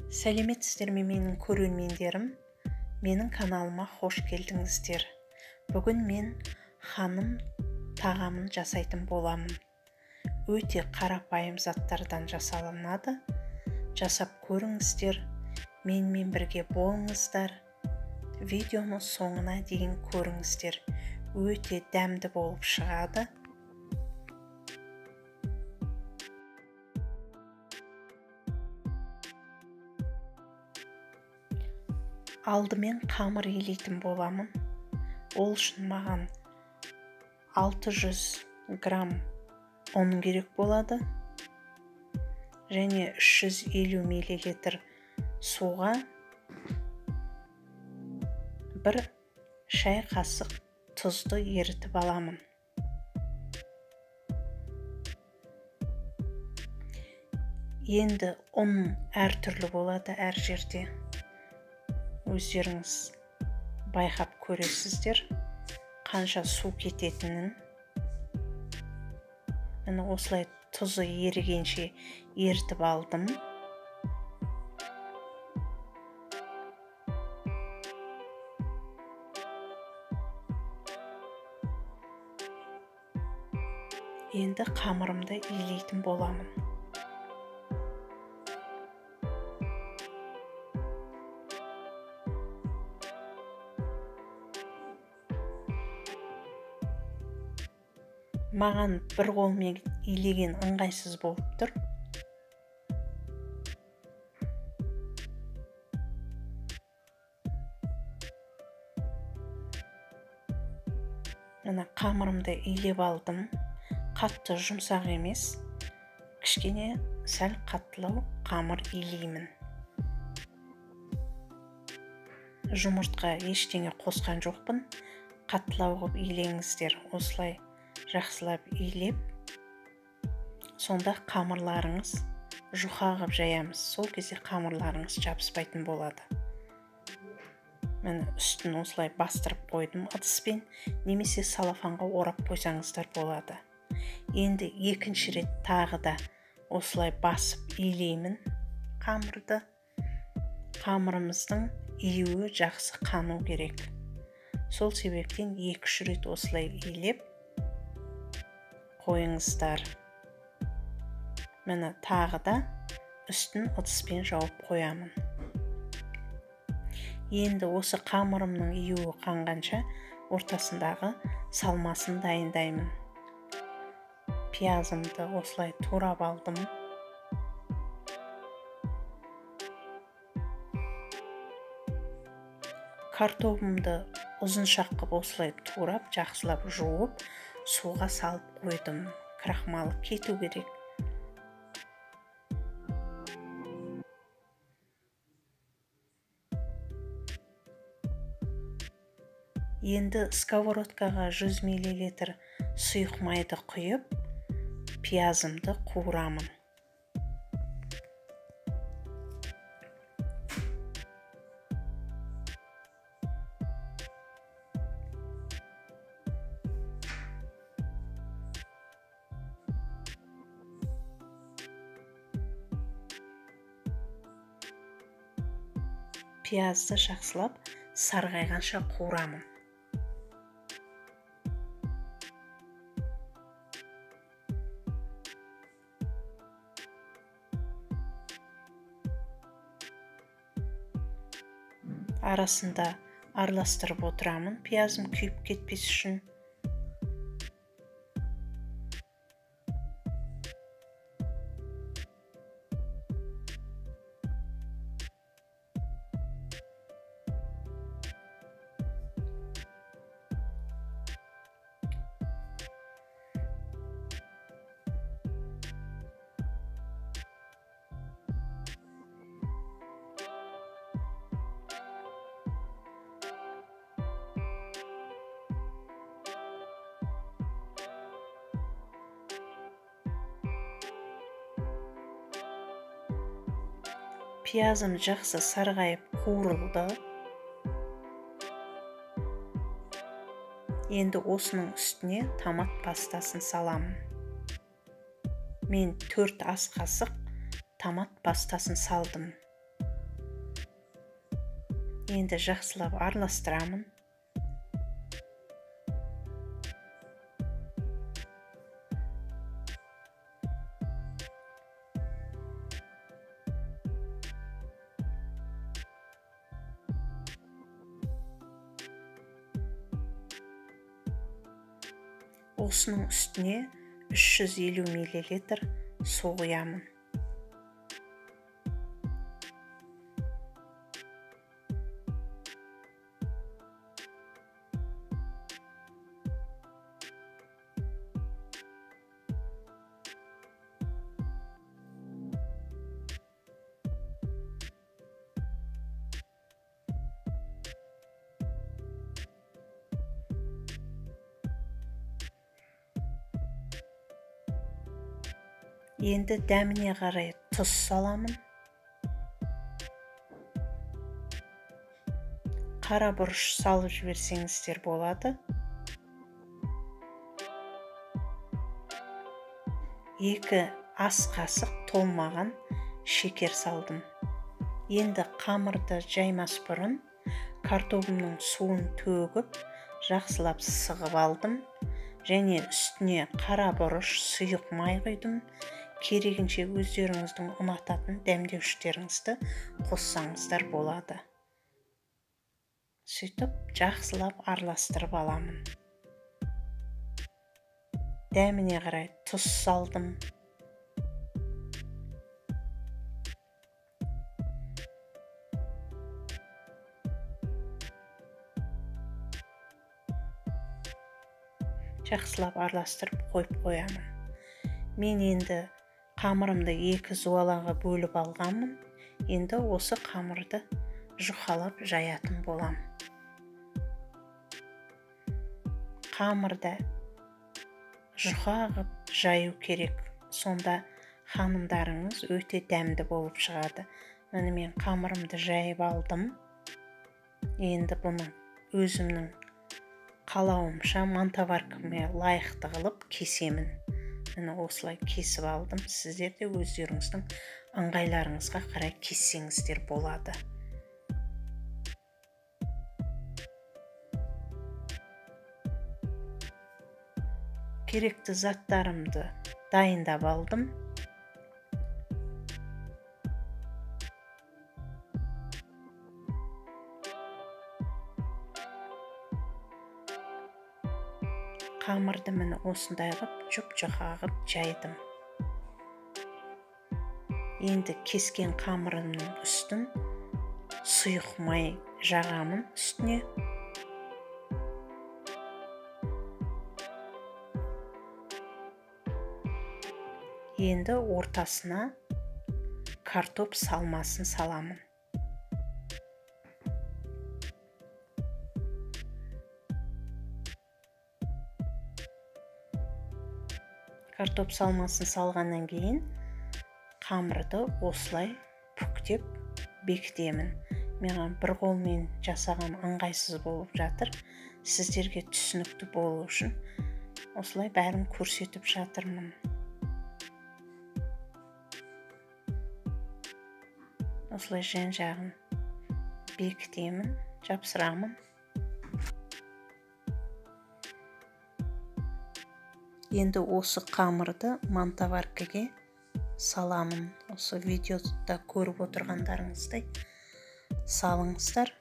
Сәлеметсіздер ме менің көрермендерім? Менің каналыма хош келдіңіздер. Бүгін мен ханым тағамын жасайтын боламын. Өте қарапайым заттардан жасалынады. Жасап көріңіздер, менімен бірге болыңыздар. Видеоны соңына дейін көріңіздер. Өте дәмді болып шығады. Алдымен қамыр илейтін боламын. Ол үшін маған 600 грамм ұн керек болады. Және 350 миллилитр суға бір шай қасық тұзды ерітіп аламын. Енді ұн әртүрлі болады әр жерде. Өздеріңіз байқап көресіздер қанша су кететінін. Міне осылай тұзы ерігенше ерітіп алдым. Енді қамырымды илейтін боламын. Маған бір қолмен илеген ыңғайсыз болып тұр. Мына қамырымды илеп алдым. Қатты жұмсақ емес, кішкене сәл қаттылау қамыр илеймін. Жұмыртқа ештеңе қосқан жоқпын. Қаттылау қылып илеңіздер. Осылай жақсылап илеп, сонда қамырларыңыз жұқа қып жаямыз. Сол кезде қамырларыңыз жабыспайтын болады. Міне үстін осылай бастырып қойдым ыдыспен, немесе салафанға орап қойсаңыздар болады. Енді екінші рет тағы да осылай басып илеймін қамырды. Қамырымыздың июі жақсы қану керек. Сол себептен 2-3 рет осылай илеп қойыңыздар. Міне тағы да үстін ыдыспен жауып қоямын. Енді осы қамырымның июі қанғанша ортасындағы салмасын дайындаймын. Пиязымды осылай турап алдым. Картобымды ұзыншақ қып осылай турап, жақсылап жуып, суға салып қойдым. Крахмалы кету керек. Енді сковородкаға 100 миллилитр сұйық майды құйып, пиязымды қуырамын. Пиязды жақсылап сарғайғанша қуырамын. Арасында араластырып отырамын, пиязым күйіп кетпес үшін. Пиязым жақсы сарғайып қуырылды. Енді осының үстіне томат пастасын саламын. Мен 4 ас қасық томат пастасын салдым. Енді жақсылап араластырамын. Осының үстіне 350 мл су құямын. Енді дәміне қарай тұз саламын. Қара бұрыш салып жіберсеңіздер болады. 2 ас қасық толмаған шекер салдым. Енді қамырды жаймас бұрын картобымның суын төгіп, жақсылап сығып алдым. Және үстіне қара бұрыш, сұйық май құйдым. Керегінше өздеріңіздің ұнататын дәмдеуіштеріңізді қоссаңыздар болады. Сөйтіп жақсылап араластырып аламын. Дәміне қарай тұз салдым. Жақсылап араластырып қойып қоямын. Мен енді қамырымды 2 зуалаға бөліп алғанмын. Енді осы қамырды жұқалап жаятын болам. Қамырды жұқа қып жаю керек. Сонда ханымдарыңыз өте дәмді болып шығады. Міне мен қамырымды жайып алдым. Енді бұны өзімнің қалауымша мантоваркіме лайықты қылып кесемін. Міне осылай кесіп алдым. Сіздер де өздеріңіздің ыңғайларыңызға қарай кессеңіздер болады. Керекті заттарымды дайындап алдым. Қамырды міне осындай қып, жұп-жұқа қып жайдым. Енді кескен қамырымның үстін сұйық май жағамын үстіне. Енді ортасына картоп салмасын саламын. Картоп салмасын салғаннан кейін қамырды осылай бүктеп бекітемін. Маған бір қолмен жасаған ыңғайсыз болып жатыр. Сіздерге түсінікті болу үшін осылай бәрін көрсетіп жатырмын. Осылай жан-жағын бекітемін, жапсырамын. Енді осы қамырды мантоваркіге саламын. Осы видеода көріп отырғандарыңыздай салыңыздар.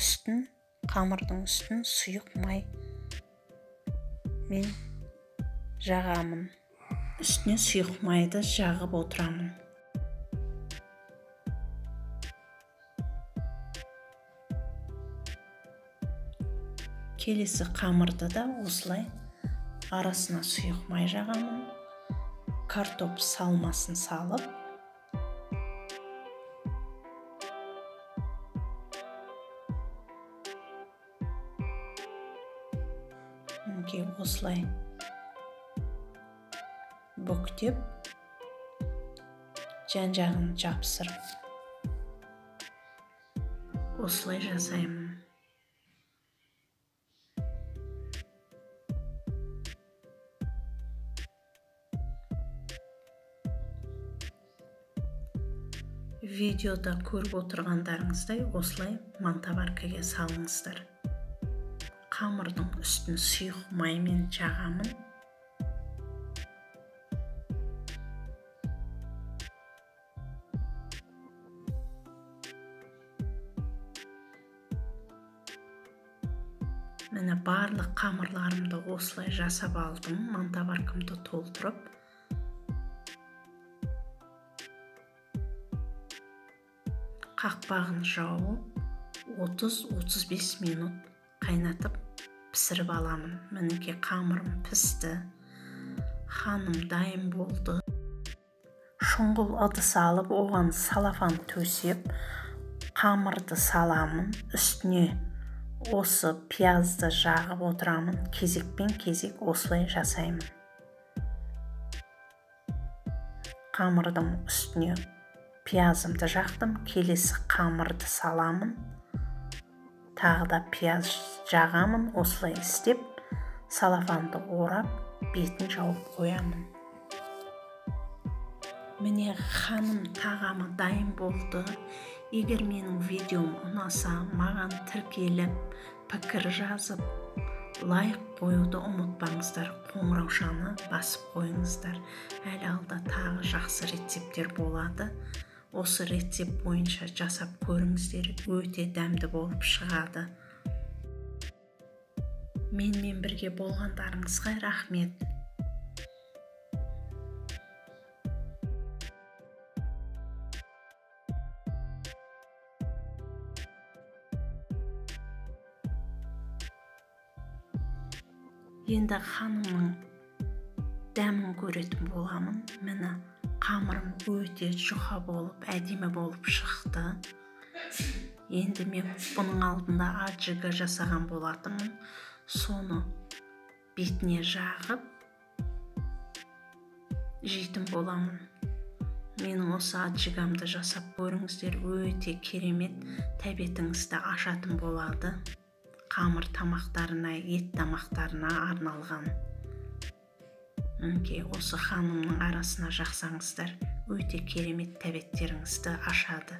Үстін, қамырдың үстін сұйық май мен жағамын. Үстіне сұйық майды жағып отырамын. Келесі қамырды да осылай арасына сұйық май жағамын. Картоп салмасын салып, мінекей осылай бүктеп, жан-жағын жапсырып осылай жасаймын. Видеода көріп отырғандарыңыздай осылай мантоваркаға салыңыздар. Қамырдың үстін сұйық маймен жағамын. Міне барлық қамырларымды осылай жасап алдым, мантоваркамды толтырып. Қақпағын жауып 30-35 минут қайнатып пісіріп аламын. Мінекей қамырым пісті, ханым дайын болды. Шұңғыл ыдыс алып, оған салафан төсеп, қамырды саламын. Үстіне осы пиязды жағып отырамын. Кезекпен кезек осылай жасаймын. Қамырдың үстіне пиязымды жақтым, келесі қамырды саламын. Тағы да пияз жағамын. Осылай істеп, салафанды орап, бетін жауып қоямын. Міне ханым тағамы дайын болды. Егер менің видеом ұнаса, маған тіркеліп, пікір жазып, лайк қоюды ұмытпаңыздар. Қоңыраушаны басып қойыңыздар. Әлі алда тағы жақсы рецепттер болады. Осы рецепт бойынша жасап көріңіздер, өте дәмді болып шығады. Менімен бірге болғандарыңызға рахмет. Енді ханымның дәмін көретін боламын. Міне қамырым өте жұқа болып, әдемі болып шықты. Енді мен бұның алдында аджига жасаған болатынмын. Соны бетіне жағып жейтін боламын. Менің осы аджигамды жасап көріңіздер, өте керемет, тәбетіңізді ашатын болады. Қамыр тамақтарына, ет тамақтарына арналған. Мінекей осы ханымның арасына жақсаңыздар, өте керемет тәбеттеріңізді ашады.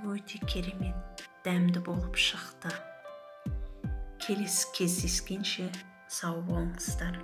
Өте керемет, дәмді болып шықты. Келесі кездескенше сау болыңыздар.